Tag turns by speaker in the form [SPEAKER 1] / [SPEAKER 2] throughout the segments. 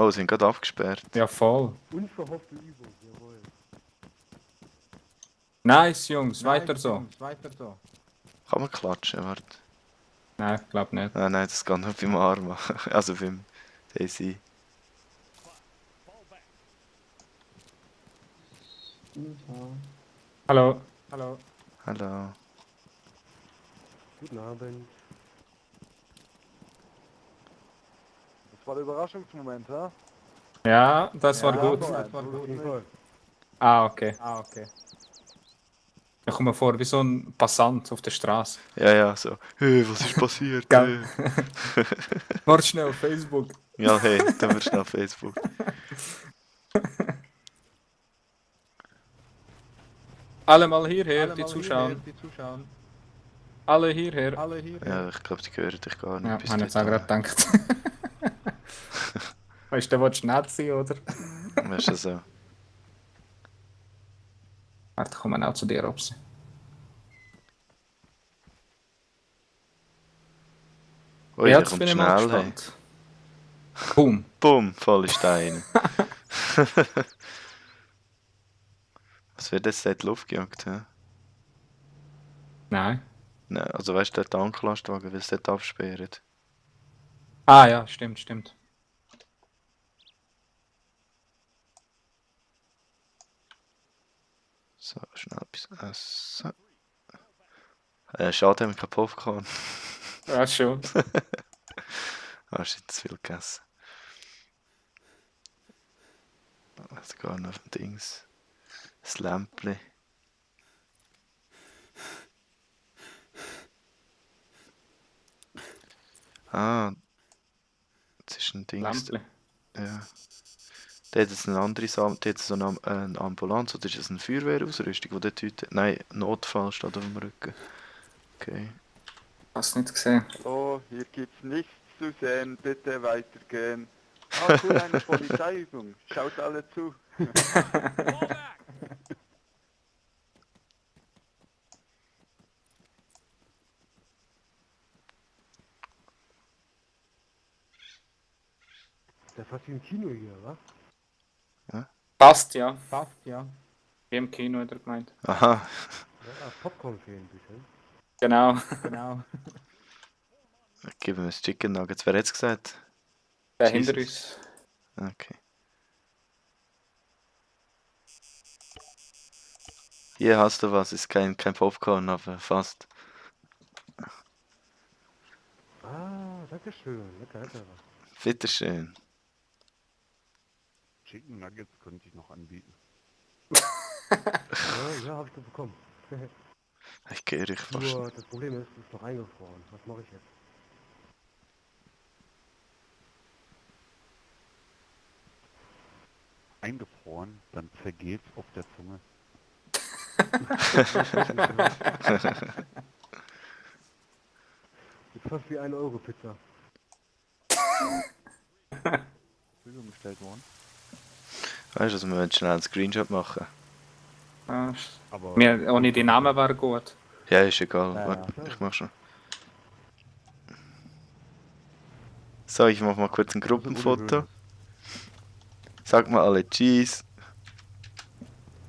[SPEAKER 1] Oh, sind gerade abgesperrt.
[SPEAKER 2] Ja, voll.
[SPEAKER 3] Unverhoffte Übung, jawohl.
[SPEAKER 2] Nice, Jungs, weiter so.
[SPEAKER 1] Kann man klatschen, warte.
[SPEAKER 2] Nein, ich glaube nicht.
[SPEAKER 1] Nein, das geht nur beim Arm. Also beim Daisy.
[SPEAKER 2] Hallo.
[SPEAKER 1] Hallo.
[SPEAKER 3] Guten Abend.
[SPEAKER 4] Das war der Überraschungsmoment, ha?
[SPEAKER 2] Ja, das war gut.
[SPEAKER 3] Auf jeden Fall.
[SPEAKER 2] Ah, okay. Ich komme mir vor wie so ein Passant auf der Straße.
[SPEAKER 1] Ja, so. Hey, was ist passiert?
[SPEAKER 2] Gell? Warte schnell auf Facebook.
[SPEAKER 1] Ja, hey, dann wirst du auf Facebook.
[SPEAKER 2] Alle mal hierher, die zuschauen. Alle hierher.
[SPEAKER 1] Ja, ich glaube, die hören dich gar nicht.
[SPEAKER 2] Ja,
[SPEAKER 1] bis
[SPEAKER 2] habe ich jetzt
[SPEAKER 1] dort
[SPEAKER 2] auch gerade gedacht. Weißt du, der willst nett sein, oder?
[SPEAKER 1] an. Weißt du so.
[SPEAKER 2] Warte, ich komme auch zu dir, Robsi.
[SPEAKER 1] Ui,
[SPEAKER 2] Ja,
[SPEAKER 1] der
[SPEAKER 2] jetzt
[SPEAKER 1] kommt
[SPEAKER 2] bin ich mal
[SPEAKER 1] schnell, hey.
[SPEAKER 2] gespannt. Boom.
[SPEAKER 1] Bumm, volle Steine. Was wird das seit Luft gejagt, hä?
[SPEAKER 2] Nein.
[SPEAKER 1] Nein, also weißt du, der Tanklastwagen will es dort absperren.
[SPEAKER 2] Ah ja, stimmt.
[SPEAKER 1] So, schnell etwas essen. Schade, haben wir kein Popcorn.
[SPEAKER 2] Ja, schon.
[SPEAKER 1] Shit, zu viel gegessen. Also gar noch ein Dings. Das Lämpchen. Ah, das ist ein Dings.
[SPEAKER 2] Lämpli.
[SPEAKER 1] Ja. Der hat jetzt eine andere der hat so eine Ambulanz oder ist das eine Feuerwehrausrüstung, die dort heute... Nein, Notfall steht auf dem Rücken. Okay.
[SPEAKER 2] Hast nicht gesehen.
[SPEAKER 4] Oh, hier gibt's nichts zu sehen, bitte weitergehen. Ah, cool, eine Polizeiübung. Schaut alle zu.
[SPEAKER 3] Das ist fast wie im Kino hier, wa?
[SPEAKER 2] Passt ja. Wie im Kino hat er gemeint.
[SPEAKER 1] Aha.
[SPEAKER 3] Ja, Popcorn fehlen bitte.
[SPEAKER 2] Genau.
[SPEAKER 1] Geben wir das Chicken Nuggets. Wer hat's gesagt?
[SPEAKER 2] Der
[SPEAKER 1] Jesus.
[SPEAKER 2] hinter uns.
[SPEAKER 1] Okay. Hier hast du was, ist kein Popcorn, aber fast.
[SPEAKER 3] Ah, danke schön. Lecker.
[SPEAKER 1] Bitteschön.
[SPEAKER 4] Chicken Nuggets könnte ich noch anbieten.
[SPEAKER 3] Ja, hab ich doch bekommen.
[SPEAKER 1] Ich gehe dich fast.
[SPEAKER 3] Nur das Problem ist, es ist noch eingefroren. Was mache ich jetzt?
[SPEAKER 4] Eingefroren, dann zergeht's auf der Zunge.
[SPEAKER 3] Ist fast wie 1 Euro Pizza.
[SPEAKER 4] Prüfung gestellt worden.
[SPEAKER 1] Weißt du, also wir wollen schnell einen Screenshot machen.
[SPEAKER 2] Ah,
[SPEAKER 4] Aber
[SPEAKER 2] mir, ohne die Namen wäre gut.
[SPEAKER 1] Ja, ist egal.
[SPEAKER 4] Ja,
[SPEAKER 1] Warte,
[SPEAKER 3] ja.
[SPEAKER 1] ich mach schon. So, ich mach mal kurz ein Gruppenfoto. Sag mal alle Cheese.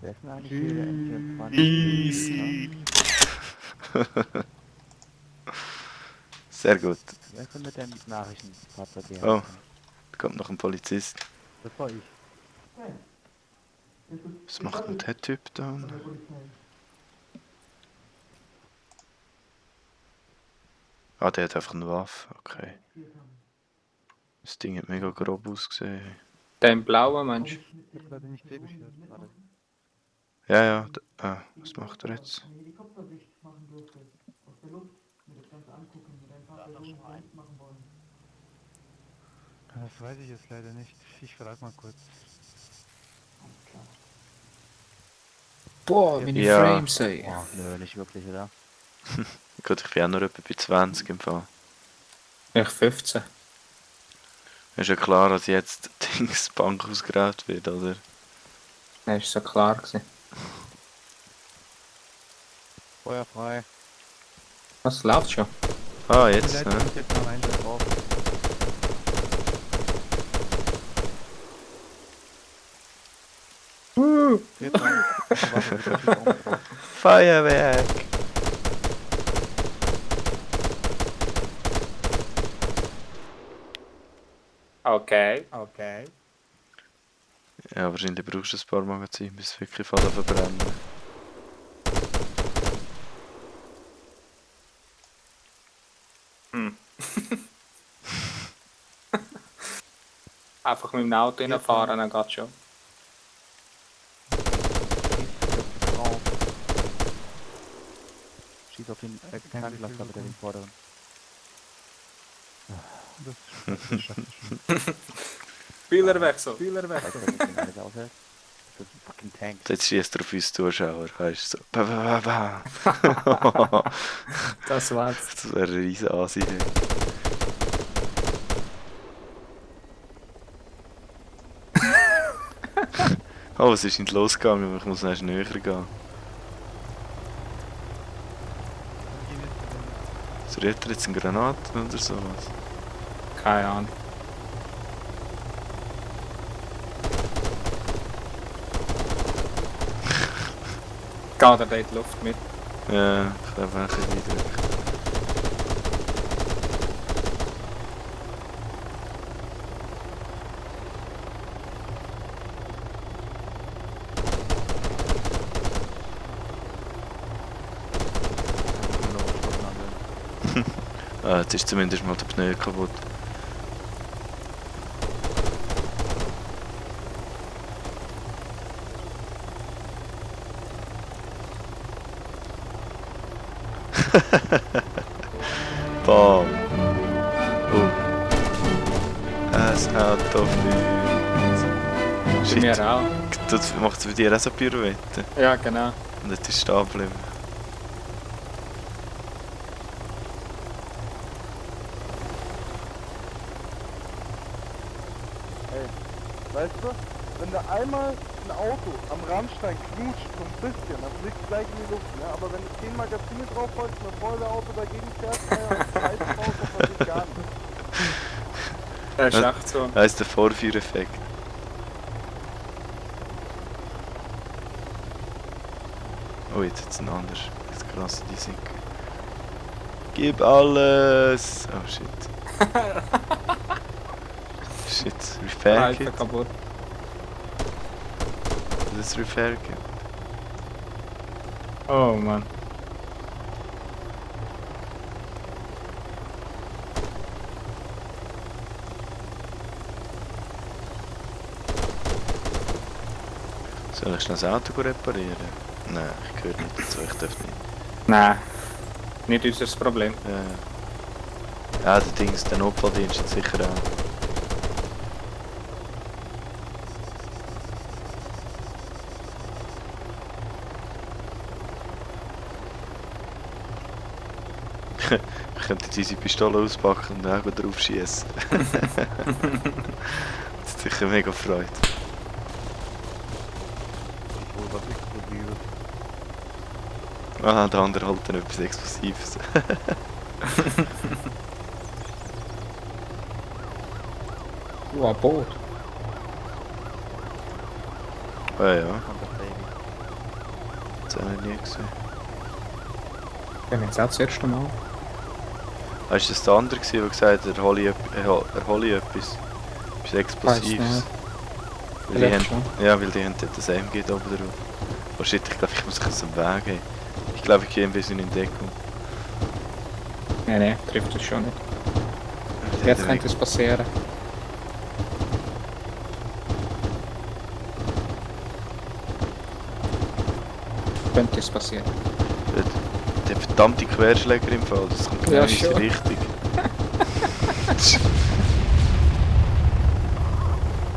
[SPEAKER 4] wer ist denn eigentlich hier der MTF-Mann?
[SPEAKER 1] Sehr gut.
[SPEAKER 4] Wer ist denn mit den Nachrichtenpartner?
[SPEAKER 1] Oh, da kommt noch ein Polizist.
[SPEAKER 3] Das war ich.
[SPEAKER 1] Was macht denn der Typ da? Ah, der hat einfach eine Waffe. Okay. Das Ding hat mega grob ausgesehen.
[SPEAKER 2] Der im blauen Mensch.
[SPEAKER 4] Ich hab leider nicht sehbeschert. Warte.
[SPEAKER 1] Ja. Was macht er jetzt?
[SPEAKER 4] Das weiß ich jetzt leider nicht. Ich frag mal kurz.
[SPEAKER 2] Boah, meine
[SPEAKER 1] Ja.
[SPEAKER 2] Frames, ey.
[SPEAKER 4] Oh, nö, nicht wirklich, oder?
[SPEAKER 1] Gut, ich bin auch noch etwa bei 20 im Fall.
[SPEAKER 2] Ich 15.
[SPEAKER 1] Ist ja klar, dass jetzt Dings Bank ausgeraubt wird, oder?
[SPEAKER 2] Das war so klar gewesen.
[SPEAKER 4] Feuer frei.
[SPEAKER 2] Was läuft schon?
[SPEAKER 1] Ah, jetzt,
[SPEAKER 4] Jetzt
[SPEAKER 1] ne?
[SPEAKER 4] noch eins drauf.
[SPEAKER 1] Feuerwerk!
[SPEAKER 2] Okay.
[SPEAKER 1] Ja, wahrscheinlich brauchst du ein paar Magazine, bis es wirklich voll verbrennen.
[SPEAKER 2] Einfach mit dem Auto reinfahren, dann geht's schon.
[SPEAKER 5] Schieß auf den Tanklaster mit den vorderen. Das schafft schon.
[SPEAKER 2] Spielerwechsel.
[SPEAKER 5] Weißt du, was alles aushält? Das ist ein fucking Tank.
[SPEAKER 1] Jetzt schießt er auf uns Zuschauer, weißt du, so. Ba, ba, ba, ba.
[SPEAKER 2] Das war's.
[SPEAKER 1] Das wäre eine riesen Asi. Oh, was ist denn losgegangen? Ich muss erst näher gehen. Rührt er jetzt eine Granate oder sowas?
[SPEAKER 2] Keine Ahnung. Geht er da in die Luft mit?
[SPEAKER 1] Ja, ich glaube auch ein bisschen eindrücklich. Ah, jetzt ist zumindest mal der Pneu kaputt. Bam! Oh. Ein Auto fliegt.
[SPEAKER 2] Bei mir auch.
[SPEAKER 1] Das macht es bei dir auch so Pirouette.
[SPEAKER 2] Ja, genau.
[SPEAKER 1] Und jetzt ist stehen geblieben.
[SPEAKER 4] Weißt du, wenn da einmal ein Auto am Randstein knutscht, so ein bisschen, dann fliegt es gleich in die Luft, ne? Aber wenn du 10 Magazine drauf holst und ein Feuerwehrauto dagegen fährt, dann scheiß drauf, das passiert gar nicht.
[SPEAKER 2] Das ist echt so.
[SPEAKER 1] Das ist der Vorführeffekt. Oh, jetzt ist ein anderes. Das krasse Design. Gib alles! Oh shit. Shit, Repair
[SPEAKER 2] Reifen
[SPEAKER 1] Kit.
[SPEAKER 2] kaputt.
[SPEAKER 1] Das ist Repair Kit.
[SPEAKER 2] Oh Mann.
[SPEAKER 1] Soll ich schnell das Auto reparieren? Nein, ich gehöre nicht dazu, ich darf nicht.
[SPEAKER 2] Nein. Nicht unser Problem.
[SPEAKER 1] Ja, der Dings, der Notfalldienst hat sicher auch. Ich könnte jetzt unsere Pistole auspacken und auch drauf schießen. Das ist sicher mega Freude.
[SPEAKER 5] Ich hol was Explosives.
[SPEAKER 1] Ah, der andere halt dann etwas Explosives.
[SPEAKER 2] Ein Boot.
[SPEAKER 1] Oh ja,
[SPEAKER 5] Kommt das Baby.
[SPEAKER 1] das habe ich nie gesehen.
[SPEAKER 2] Wir haben jetzt auch das erste Mal.
[SPEAKER 1] Weißt du, das der andere gewesen, der gesagt hat, erhole ich etwas? Etwas Explosives.
[SPEAKER 2] nicht.
[SPEAKER 1] Weil die
[SPEAKER 2] Vielleicht
[SPEAKER 1] haben, ja, weil die haben dort das AMG da oben drauf. Oh shit, ich glaube, ich muss aus dem Weg gehen. Ich glaube, ich gehe ein bisschen in Deckung.
[SPEAKER 2] Nein, trifft es schon nicht. Jetzt könnte es passieren. Könnte es passieren.
[SPEAKER 1] Der verdammte Querschläger im Fall, das kommt genau
[SPEAKER 2] Ja,
[SPEAKER 1] in unsere
[SPEAKER 2] schon.
[SPEAKER 1] Richtung.
[SPEAKER 2] Ich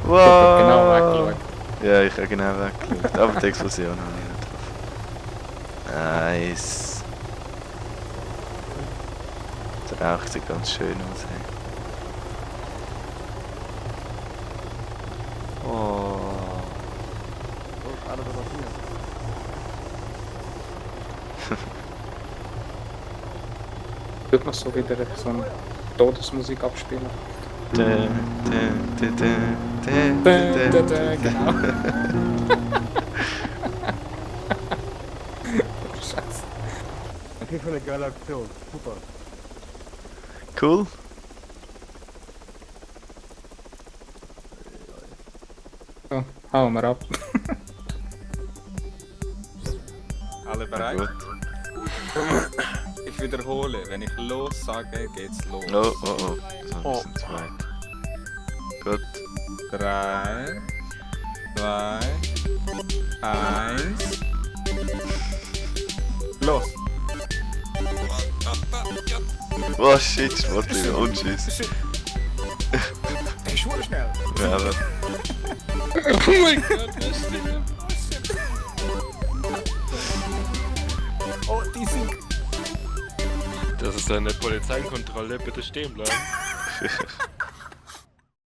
[SPEAKER 2] habe genau weggeschaut.
[SPEAKER 1] Ja, ich habe genau weggeschaut. Aber die Explosion habe ich nicht drauf. Nice. Der Rauch sieht ganz schön aus. Hey. Oh.
[SPEAKER 4] So ist alles aber hier.
[SPEAKER 2] Tut man so wieder so eine Todesmusik abspielen.
[SPEAKER 1] Dä, dä, dä, dä, dä, dä, dä.
[SPEAKER 2] Genau.
[SPEAKER 3] für eine geile Aktion. Super.
[SPEAKER 1] Cool.
[SPEAKER 2] So, hauen wir ab.
[SPEAKER 6] Alle bereit?
[SPEAKER 1] Gut.
[SPEAKER 6] Ich wiederhole, wenn ich los sage, geht's los.
[SPEAKER 1] Oh, oh, oh. So, wir sind zu weit. Gut.
[SPEAKER 6] 3, 2, 1. Los!
[SPEAKER 1] Oh shit, Sportler, und Schiss.
[SPEAKER 6] Ich wurde schnell!
[SPEAKER 1] Ja, aber.
[SPEAKER 6] Oh mein Gott, das stimmt! Oh, die sind...
[SPEAKER 7] Das ist eine Polizeikontrolle, bitte stehen bleiben.